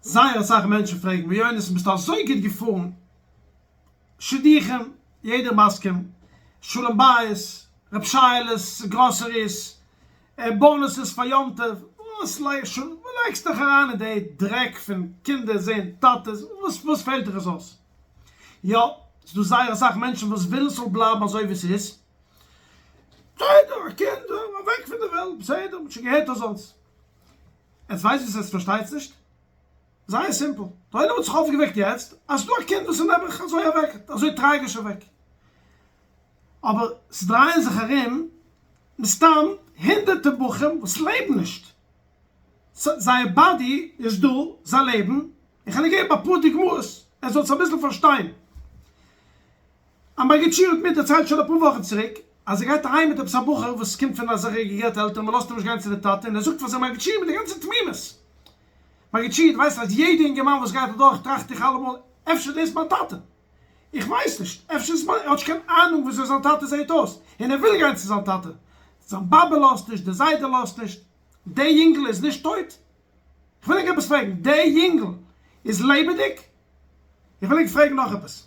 זייער אסאך מענטשן פרעגן מיר, יונתן ביסטו אזוי גוט געפארן, שידוכים, יעדער מסכים, שלום בית, רב שייעלעס, גראסעריס, באנוסעס פאר יום טוב, וואס לייגסטו דיך אריין אין די דרעק פון קינדער זעהן טאטעס, וואס וואס פעלט דיך עס אויס? יא, ס'דא זייער אסאך מענטשן וואס ווילן ס'זאל בלייבן אזוי ווי ס'איז, בסדר, א קינד אוועק פון די וועלט, בסדר, מ'האט שוין געהערט אזאנס. עטס ווייסט וואס עטס פארשטייטס נישט? זייער סימפל, די עולם האט זיך אויפגעוועקט יעצט אז ס'דא א קינד וואס איז נעבעך אזוי אוועק, אזוי טראגיש אוועק. אבער ס'דרייען זיך ארום מסתם הונדערטער בחורים וואס לעבן נישט. זייער body איז דא, זיי לעבן. איך וועל געבן אפאר דוגמאות עטס זאלטס אביסל פארשטיין. א מגיד שיעור האט מיר דערציילט שוין אפאר וואכן צוריק אז ער גייט אהיים מיט עפעס א בחור וואס קומט פון אזעלכע געגעטע עלטערן מען לאזט אים נישט גיין צו די טאטע און ער זאגט פאר זיין מגיד שיעור מיט די גאנצע תמימות מגיד שיעור דו ווייסט אז יעדע אינגערמאן וואס גייט אדורך טראכט איך אלעמאל אפשר דאס מיין טאטע איך ווייס נישט אפשר איז מיין ער האט נישט קיין אהנונג וויאזוי זיין טאטע זעהט אויס און ער וויל גיין צו זיין טאטע זיין באבע לאזט נישט די זיידע לאזט נישט די יונגל איז נישט טויט? כ'וויל ענק עפעס פרעגן די יונגל איז לעבעדיג? איך וויל ענק פרעגן נאך עפעס.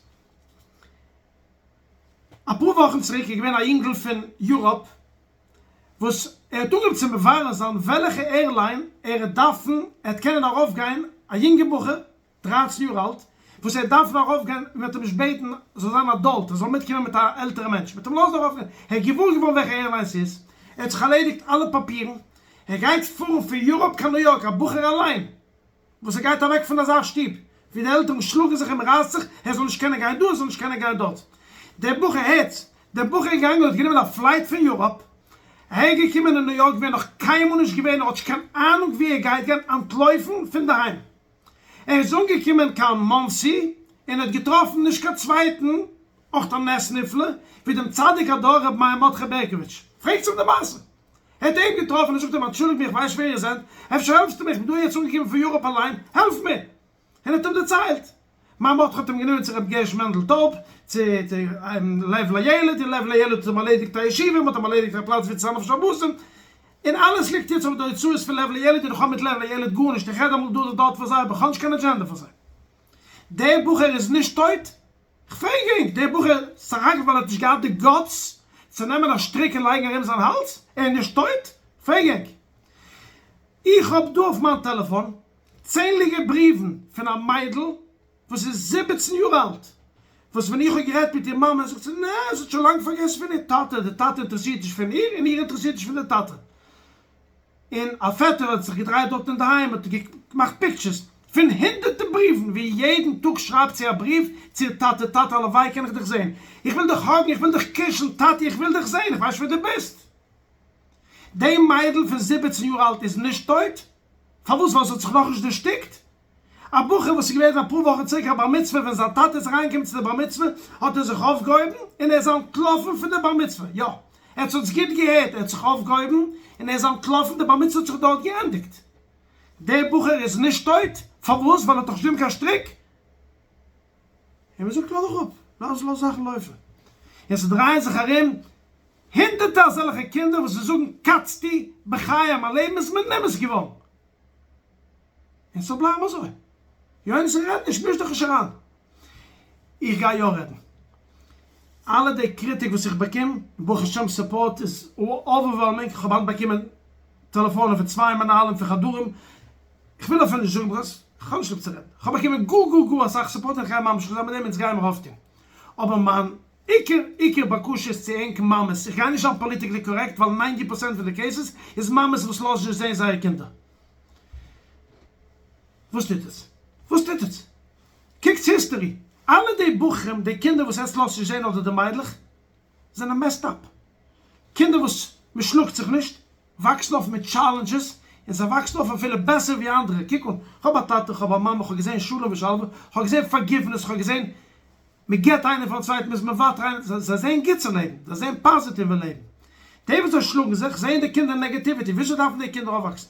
אפאר וואכן צוריק איז געווען א יונגל פון יוראפ וואס ער האט אנגעהויבן צו מברר זיין וועלכע airline ער וועט דארפן ער וועט קענען ארויפגיין, א יונגע בחור דרייצן יאר אלט, וואס ער וועט דארפן ארויפגיין, מען וועט אים נישט בעטן זאל זיין adult, ער זאל מיטקומען מיט א עלטערע מענטש, מען וועט אים לאזן ארויפגיין, ער איז געוואר געווארן וועלכע airline ס'איז, ער האט זיך ארלעדיגט אלע פאפירן, ער גייט פארן פון יוראפ קיין ניו יארק, א בחור אליין. וואס ער גייט אוועק פון אזא שטוב ווי די עלטערן שלאגן זיך און מ'רייסט זיך, ער זאל נישט קענען גיין דא, ער זאל נישט קענען גיין דארט. דער בחור הערט, דער בחור איז געגאנגען און האט גענומען א flight פון יוראפ, אהער געקומען אין ניו יארק ווי ער נאך קיינמאל נישט געווען, ער האט נישט קיין אהנונג ווי ער גייט גיין, אנטלויפן פון דערהיים. ער איז אנגעקומען קיין מאנסי און האט געטראפן נישט קיין צווייטן, אויך א נס נפלא, ווי דעם צדיק הדור רבי מאיר מרדכי בערקאוויטש. פרעגטס אים די מעשה. ער האט איהם געטראפן און זאגט אים אנטשולדיג מיר איך ווייס נישט ווער איר זענט, אפשר העלפסטו מיר, איך בין דא יעצט אנגעקומען פון יוראפ אליין, העלף מיר! און האט אים דערציילט. מיין מרדכי האט אים גענומען צו רבי גרשון מענדל טויב, צו לב לילד, און לב לילד האט אים ארלעדיגט א ישיבה, מען האט אים ארלעדיגט א פלאץ ווי צו זיין אויף שבתים, און אלעס ליגט יעצט אויף די הוצאות פון לב לילד און איך האב מיט לב לילד גארנישט, איך רעד אמאל דא אדער דארט פאר זיי אבער איך האב נישט קיין אדזשענדע פאר זיי. דער בחור איז נישט טויט? כ'פרעג ענק, דער בחור סך הכל ווייל ער האט נישט געהאט די guts צו נעמען א שטריק און לייגן ארום זיין האלז, ער איז נישט טויט? כ'פרעג ענק. איך האב דא אויף מיין טעלעפאן צענדליגע בריוון פון א מיידל וואס איז 17 יאר אלט, וואס ווען איך האב גערעדט מיט איר מאמע זאגט זי נע, זי האט שוין לאנג פארגעסן פון איר טאטע, די טאטע אינטערעסירט נישט פון איר און איר אינטערעסירט נישט פון די טאטע. און א פעטער האט זיך געדרייט דארט אינדערהיים האט געמאכט pictures פון הונדערטע בריוון ווי יעדן טאג שרייבט זי א בריוו צו איר טאטע, טאטע הלוואי קען איך דיך זעהן, איך וויל דיך hug ן, איך וויל דיך קישן, טאטי איך וויל דיך זעהן, איך ווייס נישט ווער דו ביסט. די מיידל פון 17 יאר אלט איז נישט טויט? פארוואס? ווייל זי האט זיך נאכנישט דערשטיקט? א בחור וואס איז געווען אפאר וואכן צוריק א בר מצוה ווען זיין טאטע איז אריינגעקומען צו די בר מצוה האט ער זיך אויפגעהויבן און ער איז אנטלאפן פון די בר מצוה, יא עטס האטס גוט געהערט ער האט זיך אויפגעהויבן און ער איז אנטלאפן, די בר מצוה האט זיך דארט געענדיגט. דער בחור איז נישט טויט, פארוואס? ווייל ער האט נאך נישט גענומען קיין שטריק? און מען זאגט לאז דיך אפ, לאז לאז זאכן לויפן, און ס'דרייען זיך ארום הונדערטער אזעלכע קינדער וואס זיי זאגן קצתי בחיי מיין לעבן איז מיר נמאס געווארן. און ס'זאל בלייבן אזוי. יונתן רעד נישט, מיש דיך נישט אריין. איך גיי יא רעדן. אלע די קריטיק וואס איך באקום, און ברוך השם support איז overwhelming, איך האב היינט באקומען טעלעפאנען פון צוויי מנהלים פון חדרים, איך וויל אפילו נישט זאגן because איך האב נישט ליב צו רעדן, איך האב באקומען גאר גאר גאר אסאך support און איך גיי ממשיך זיין מיט דעם אונז גיימער אויפטון. אבער מיין עיקר עיקר בקשה איז צו ענק מאמעס, איך גיי נישט זיין politically correct ווייל ninety percent פון די cases איז מאמעס וואס לאזן נישט זעהן זייער קינדער. וואס טוט עטס? וואס טוט עטס? קוקטס history, אלע די בחורים, די קינדער וואס עטס לאזט נישט זעהן אדער די מיידלעך, זענען messed up. קינדער וואס מען שלאגט זיך נישט, וואקסן אויף מיט challenges, און זיי וואקסן אויף אפילו בעסער ווי אנדערע. קוק אן, כ'האב א טאטע, כ'האב א מאמע, כ'האב געזעהן שלום ושלווה, כ'האב געזעהן forgiveness, כ'האב געזעהן מען געבט איינער פארן צווייטן, מען איז מוותר איינער, זיי זעהן גוטס אין לעבן, זיי זעהן פאזיטיוו אין לעבן. די וואס זיי שלאגן זיך, זעהן די קינדער negativity, וויאזוי דארפן די קינדער אויפוואקסן?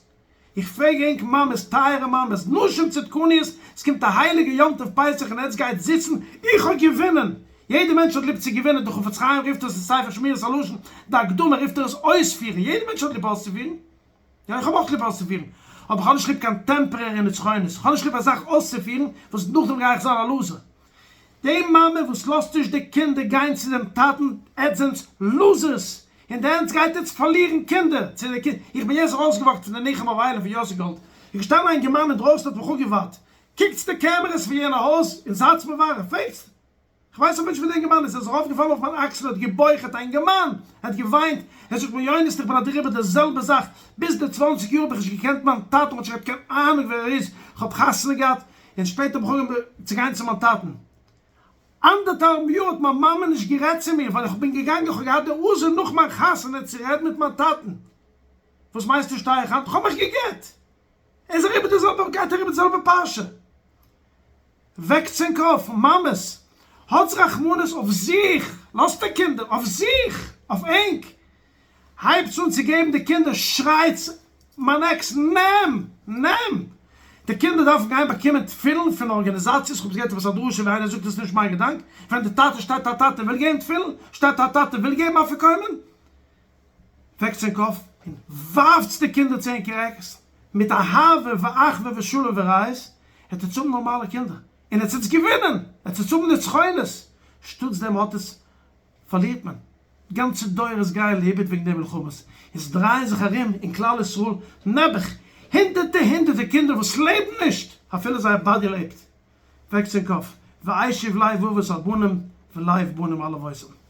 איך פרעג ענק מאמעס, טייערע מאמעס, נשים צדקניות, עס קומט א הייליגע יום טוב פסח און עטס גייט זיצן, איך האב געווינען! יעדע מענטש האט ליב צו געווינען, די חפץ חיים רופט עס אין ספר שמירת הלשון, די הקדמה רופט ער עס אויספירן, יעדע מענטש האט ליב אויסצופירן, יא איך האב אויך ליב אויסצופירן, אבער כ'האב נישט ליב קיין temporary נצחונות, כ'האב נישט ליב א זאך אויסצופירן וואס נאכדעם גיי איך זיין א loser. די מאמע וואס לאזט נישט די קינדער גיין צו דעם טאטן, עטס זענטס losers, אין די end גייט עטס פארלירן קינדער צו די קינד, איך בין יעצט ארויסגעוואקט פון די ניחום אבלים פון יוסי גאלד, איז געשטאנען א אינגערמאן אינדרויסן האט מיך אפגעווארט, קוקטס די cameras פון יענע הויז און זייטס מברר, פרעגטס כ'ווייס אבער נישט ווער די אינגערמאן איז, ער איז ארויפגעפאלן אויף מיין אקסל, ער האט געבוכה'ט, א אינגערמאן! ער האט געוויינט, ער זאגט מיר יונתן איך בין אדורך די זעלבע זאך, ביז די צוואנציג יאר האב איך נישט געקענט מיין טאטן, כ'האב נישט געהאט קיין אהנונג ווער ער איז, כ'האב חתונה געהאט, און שפעטער האב איך אנגעהויבן צו גיין צו מיין טאטן. אנדערטהאלבן יאר האט מיין מאמע נישט גערעדט צו מיר, ווייל איך בין געגאנגען, כ'האב געהאט די עזות נאך מיין חתונה צו רעדן מיט מיין טאטן, וואס מיינסטו שטיי איך היינט, כ'האב מיך גע'גט! ער איז אריבער די זעלבע, גייט אריבער די זעלבע פרשה. וועקטס ענק אויף, מאמעס, האטס רחמנות אויף זיך, לאזט די קינדער, אויף זיך, אויף ענק, הייבטס אן צו געבן די קינדער, שרייטס, מיין עקס, נעם! נעם! די קינדער דארפן גיין באקומען תפילין פון ארגאניזאציעס, כ'האב עס געהערט עפעס א דרשה ווי איינער זאגט עס איז נישט מיין געדאנק, ווען די טאטע שטייט א טאטע וויל געבן תפילין, שטייט א טאטע וויל געבן אפיקומן, וועקטס ענק אויף און ווארפטס די קינדער צו ענקער עקס מיט אהבה ואחווה ושלום ורעות, עטס וועטס האבן נארמאלע קינדער און עטס וועטס געווינען, עטס וועטס האבן נצחונות, שטאטס דעם האט עס פארלירט מען גאנצע דורות גייען לאיבוד וועגן די מלחמות, און ס'דרייען זיך ארום אין כלל ישראל נעבעך הונדערטע הונדערטע קינדער וואס לעבן נישט אפילו זייער body לעבט, וועקטס ענק אויף, והשיב לב אבות על בנים ולב בנים על אבותם.